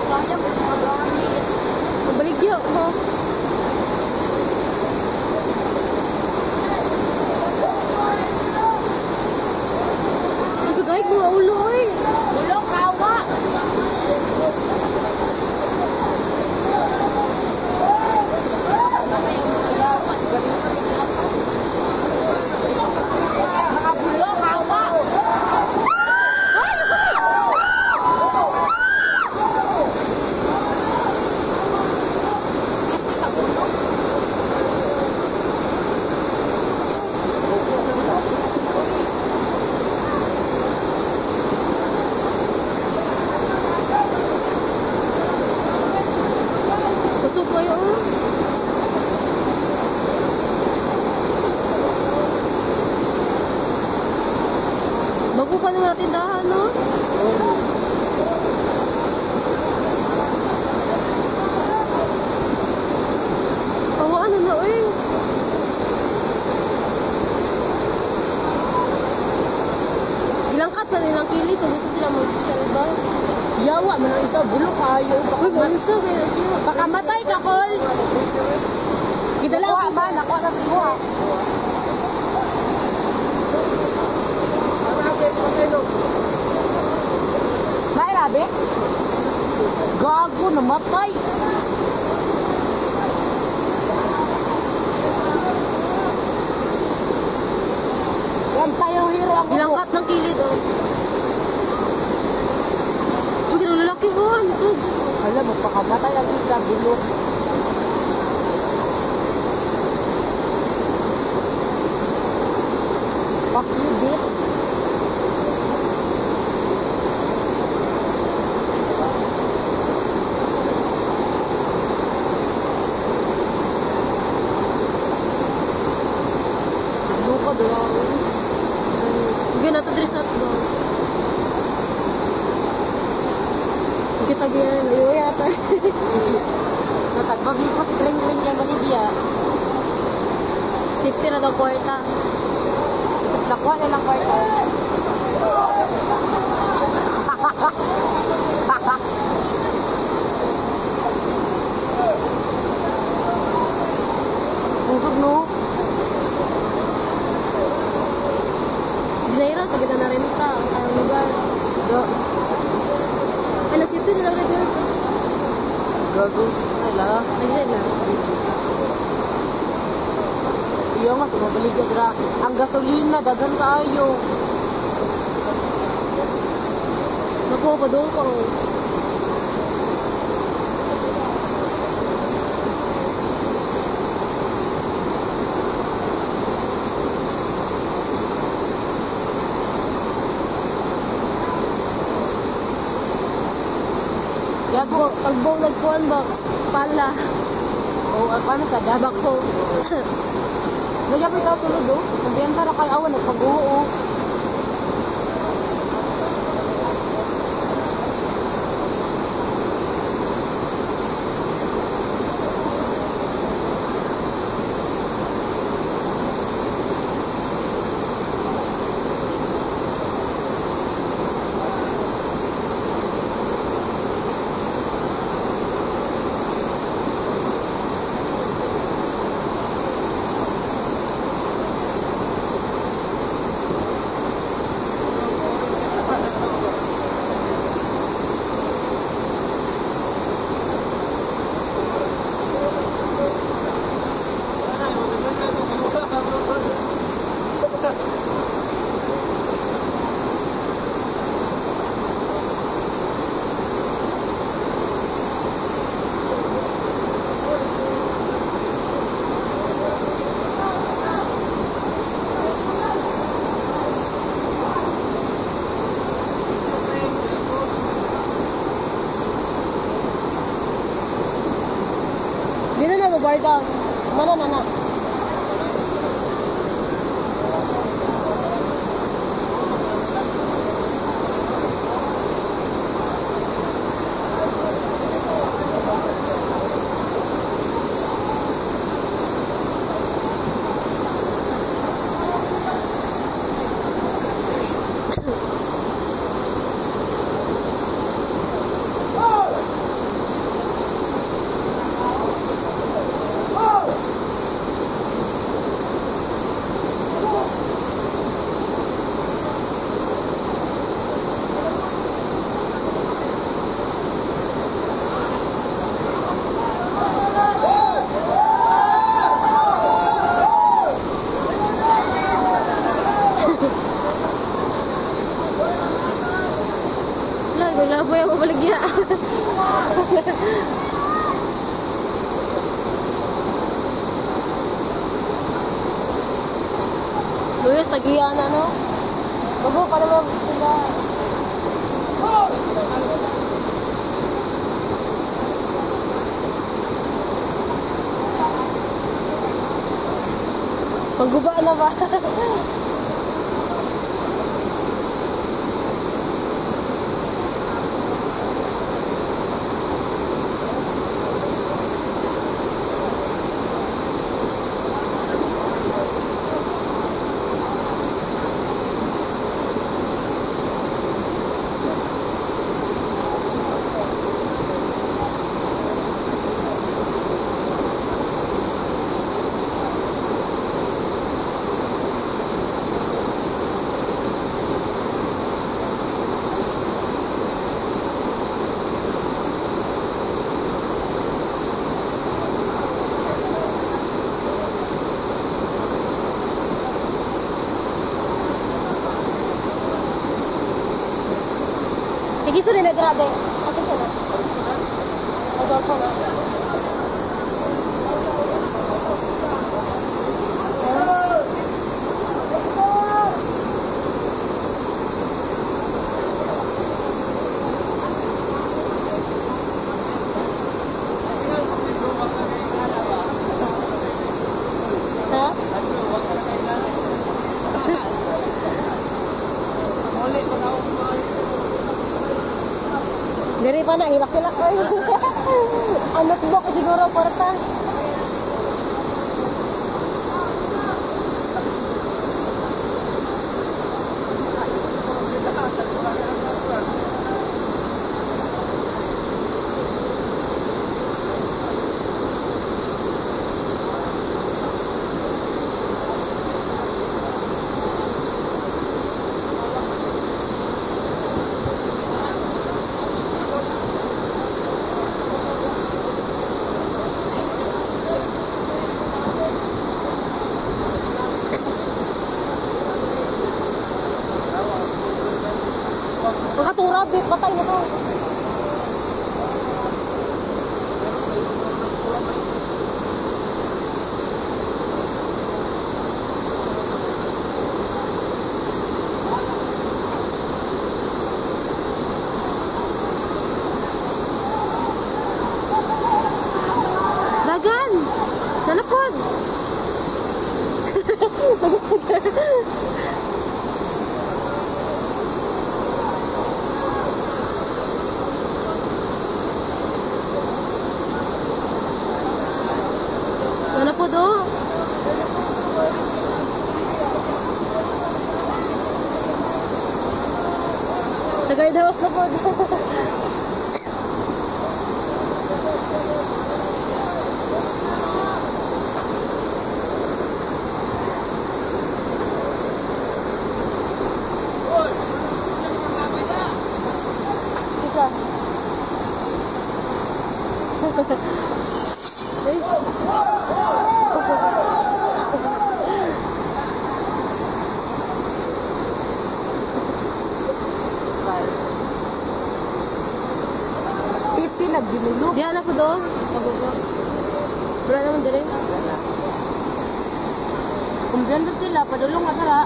Sayang ang mga gamit. Mabaligya ko. Ito guys, mga ulo eh. Bulok, kawa! Mga bulok, kawa! Kusog kayo oh. Bago pa naman natin tindahan, no? Oo, ano na eh. Ilangkat na nilang kili kung gusto sila magsalba. Yawa man ang isa, bulok kayo. Uy, bunso, kaya siya. Baka matay ka, Kol! Gidala Nakuha ko. man, nakuha na kuha. Nairabi? Gago, namatay! Yan tayo, hero ang ulo. Ilangkat ng kilid, oh. Uy, ganun lalaki, oh. Ano, sug? Alam mo, pakamatay ang isa, bulok. Fuck you, bitch. Luka, dala. Hindi na ito dress at ba? Kita ganyan, ayo yata. Natagbagipot, ring-ring yan, Bolivia. Safety na daw kwarta. Nakuha na lang kwarta. Busog, no? Ginayra, sabi na narenta ang kayang lugar. Do. Ay, na-safety na lang reverse. Gago. Ala. Ay, na. Iyo nga, tumabaligya dra. Ang gasolina, daghan kaayo. Naku, padung ko. Gago. Pagbaw nagkuhan ba? Pala. Oh, paano sa dad? Bako. Nagyapit ako sulod, oh. Kumpiyansa ra kay awan, nagpaguho, oh. Di na na mo-bar down. Mana na na. po yung mabaligya. Luyos, tagiya na, no? Bago pa naman sila. Pagguba na ba? Higit sa rin na grabe. Akin sa na. Adolfo na. Ha? Diri pa na, hilak-hilak oy. Ang notebook siguro kwarta. Ang katong rabbit, patay na to. Dagan! Nalapod! Nalapod oh! Sa guardhouse na po. Chicha. Ay. 50 nagbinulog. Diyan na po do. Wala naman dali. Kumbyando sila, padulong nga tara.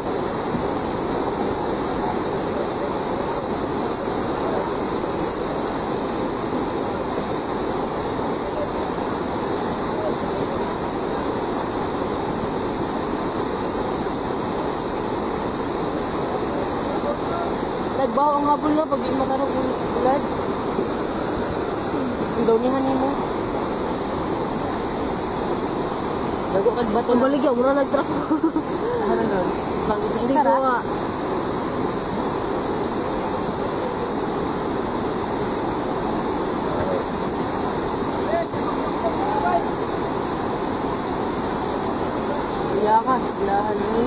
Nagbaho ang habol na pag di matarong ulad. Ang dawnihan nimo. Dago kag bato Ang na. baligya, mura nag-truck. Ano nun? Pang Hindi isa-isa ko ra. ah. Iya ka, silahan ni.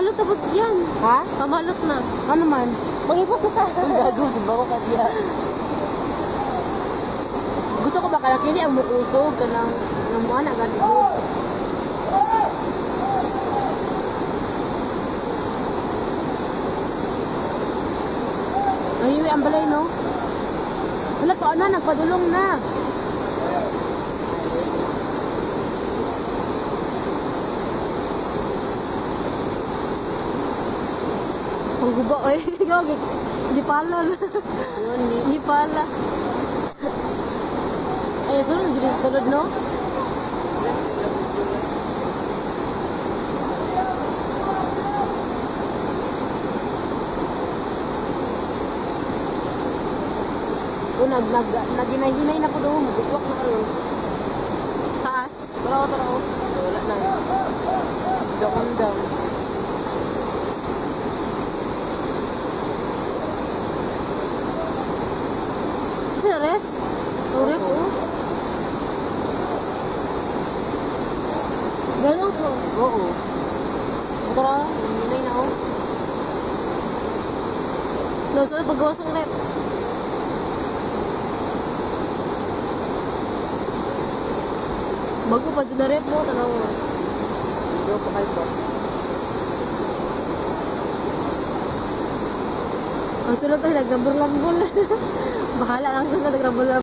Pamalot na pud yan. Ha? Pamalot na. Ano man? Mangipos na ta. Uy, gago, ba ko kadiya. Gusto ko ba kanang kini ang mukusog kanang nang muana gani ko. Ay, uy, ang balay no. Wala to ana nagpadulong na. Ang guba oy. Ikaw di pala. Yun ni. Di pala. Ay, sunod gid sunod no. O nag nag naginay-hinay na po do, mugutwak na karon. Taas. Tara, tara. Oh. Wala na. Doon down. Sa ref? Oh, ref oh. Ganun ko. Oo. Tara, hinay na oh. No, so paggawas ng ref. Bago pa dyan na ref mo, tanaw mo. Video pa kayo ba? Ang sulod ay nagrambol-rambol. Bahala lang sila nagrambol.